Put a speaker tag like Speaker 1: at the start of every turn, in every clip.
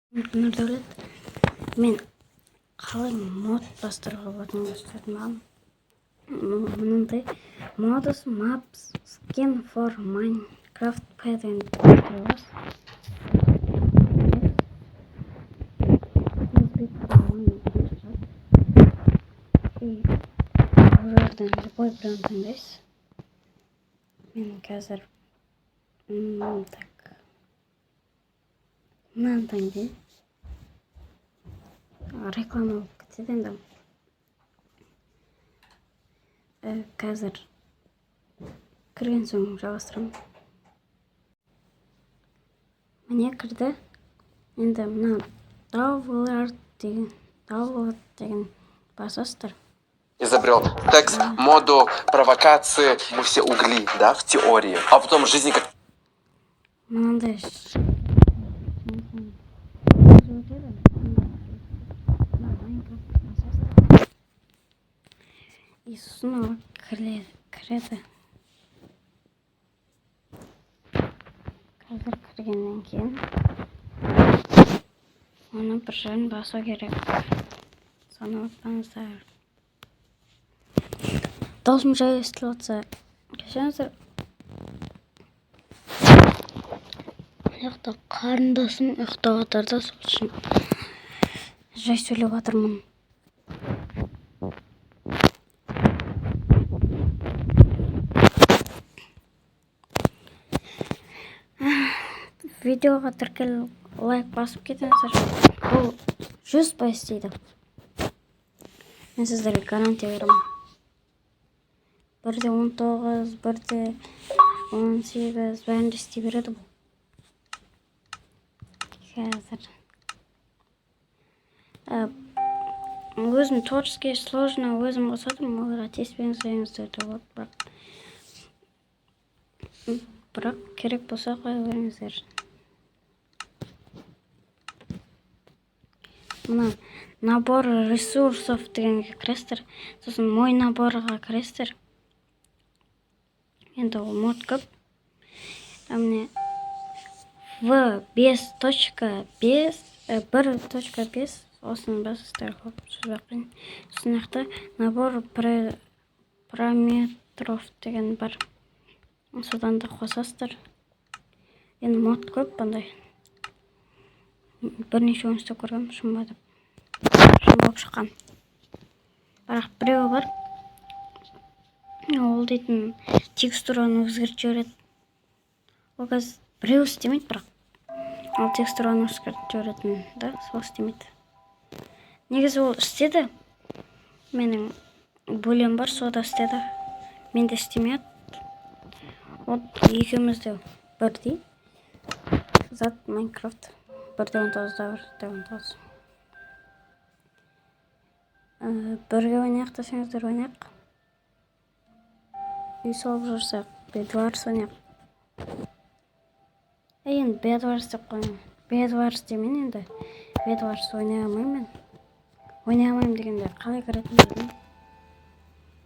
Speaker 1: Нұрдәулет. Мен қалай мод бастыруға болатынын көрсететін боламын. Мынандай Mods Maps Skin for Minecraft P деген аласыз. И бұл жерден любой біреуін таңдайсыз. Мен қазір так, мынаны таңдаймын. Реклама болып кетеді енді. Қазір кірген соң жалғастырамын. Міне, кірді. Енді мына download деген басасыздар.
Speaker 2: Изобрел секс, моду, провокации. Мы все угли, да, в теории. А потом в жизни как
Speaker 1: Мынандай өтеді. Мына Майнкрафт басасыздар. И сосын ол кіреді. Қазір кіргеннен кейін оны бір жерін басу керек. Соны ұмытпаңыздар. Даусым жай естіліп жатса, кешіріңіздер. Мына жақта қарындасым ұйықтап жатыр да, сол үшін жай сөйлеп жатырмын. Видеоға тіркеліп, лайк басып кетіңіздер. Бұл 100% істейді. Мен сіздерге гарантия беремін. 1.19, 1.18, бәрін де істей береді бұл. Қазір. Өзім творческий сложно өзім қосатырмын, оларға тиіспеңіздер де болады, бірақ керек болса, қоя беріңіздер. Мына набор ресурсов дегенге кіресіздер, сосын мой наборға кіресіздер. Енді ол мод көп. Міне, в 5.5, 1.5, осыны басасыздар, созбай ақ қояйын. Сосын мына жақта набор параметров деген бар, содан да қосасыздар. Енді мод көп бұндай, бірнешеуін істеп көргенмін, шын ба деп, шын болып шыққан. Бірақ біреуі бар, ол дейтін текстураны өзгертіп жібереді. Ол қазір біреуі істемейді, бірақ ол текстураны өзгертіп жіберетін да, сол істемейді. Негізі ол істеді, менің бөлем бар, сода істеді, менде істемей. Вот, екеуміз де бірдей зат. Майнкрафт 1.19-да, 1.19. Бірге ойнайық десеңіздер, ойнайық. Үй салып жүрсек, Бедварс ойнайық. Енді Бедварс деп қояйын, Бедварс деймін. Енді Бедварс ойнай алмаймын мен. Ойнай алмаймын дегенде, қалай кіретінін білмеймін.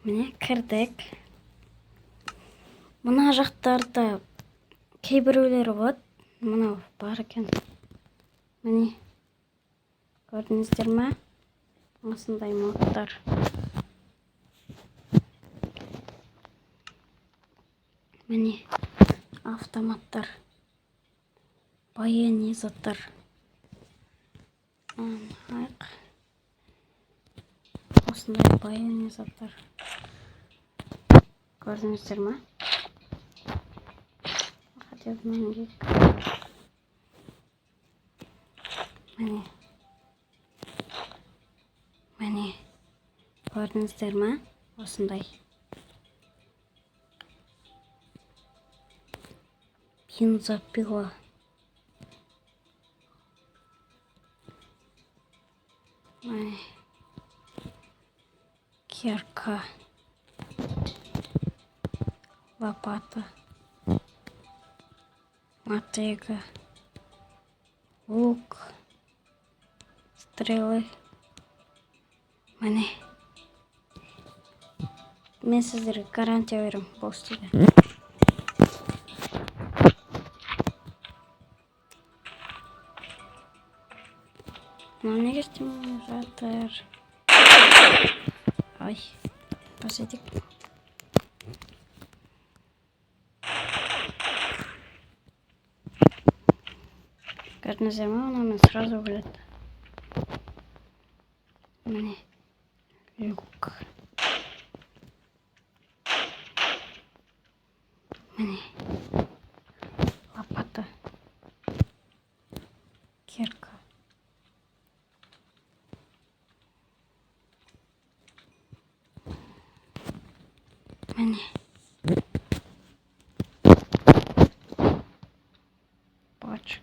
Speaker 1: Міне, кірдік. Мына жақтарда кейбіреулері болады, мынау бар екен. Міне, көрдіңіздер ма, осындай модтар. Міне, автоматтар, военный заттар. Алайық, осындай военный заттар, көрдіңіздер ма? Хотя бы мінгейік. Міне, міне, көрдіңіздер ма, осындай бензопила. Міне, кирка, лопата, мотыга, лук, стрелы. Міне, мен сіздерге гарантия беремін, бұл істейді. Мынау неге істемей жатыр? Ай, бас етейік. Көрдіңіздер ма, мынамен сразу өледі. Міне, люк. Міне, лопата, кирка. Міне, бочка.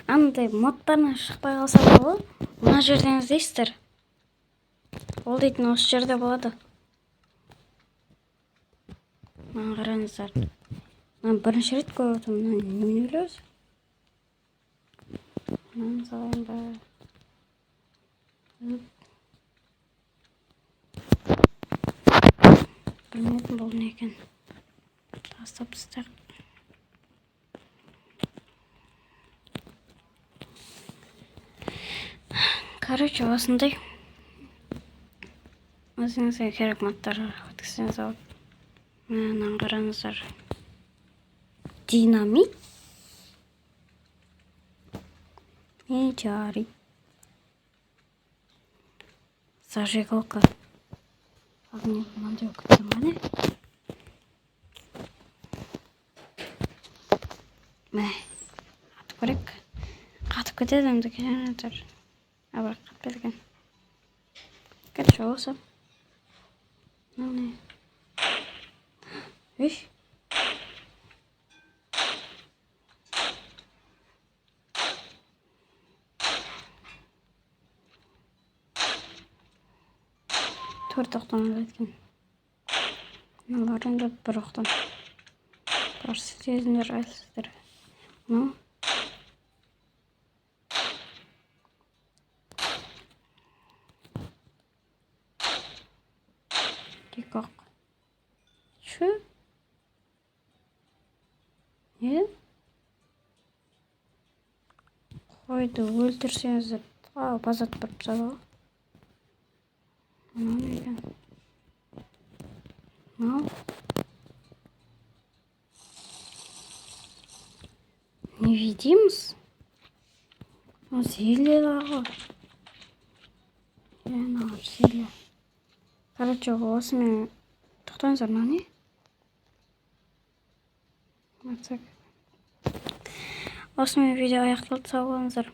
Speaker 1: Андай модтарынан шықпай қалса да ғой, мына жерден іздейсіздер. Ол дейтін осы жерде болады. Мына қараңыздар. Мына бірінші рет көріп отырмын. Мына немене өзі? Мынаны салайын ба? Білмедім, бұл не екен. Тастап тастайық. Короче, осындай. Өзіңізге керек модтар өткізсеңіз болады. Мынаны қараңыздар. Динамит. Метеорит. Зажигалка. Огне мынандай болып кеткен ба, не? Мә, атып көрейік. Қатып кетеді енді, кешіріңіздер. А, бірақ қатпайды екен. Короче, осы. Мынау не? Үш. Төрт оқтан өледі екен. Мыналар енді бір оқтан. Бұлар сезімдер әлсіздер. Мынау екі оқ. Чё? Не? Қойды өлтірсеңіздер, а, базат бір тастады ғой. Мынау не екен? Мынау невидимость? Мынау зельелер ғой. Иә, мыналар зелье. Короче, осымен тоқтаңыздар, мынау не? Осымен видео аяқталды. Сау болыңыздар.